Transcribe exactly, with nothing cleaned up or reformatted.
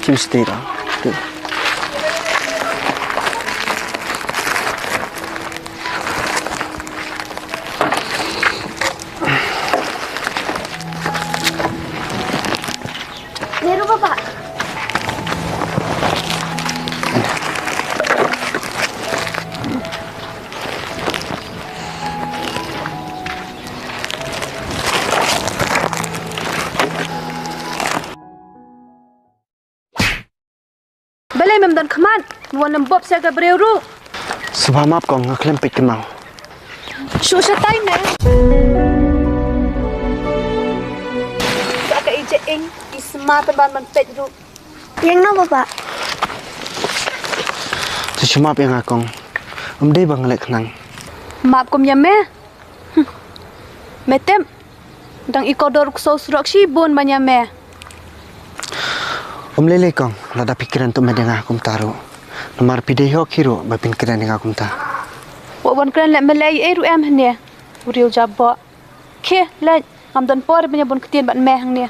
Kim stay da. Nero baba. Balei mem don khmat? Wan lem bop sha ka briew ruh. Sngewbha map kong, nga khlem peit kynmaw. Shu shatai me. Sa ka ije ing, i sma pynban ban peit ruh. Ïeng noh baba. Sa shu map ïa nga kong. Ym dei ba nga leh khnang. Map kum ïa me. Hm. Me tip. Dang i kordor u ksew surok shibun ban ïa me. Ym lei lei kong, lada phi kren to me da nga kumta ruh. Namar phi dei hok hi ruh ba phin kren da nga kumta. Wat wan kren leh me leh ei ruh em hangne. U riew jaboh. Khie leit, ngam don por ban ïa bun ktien bad me hangne.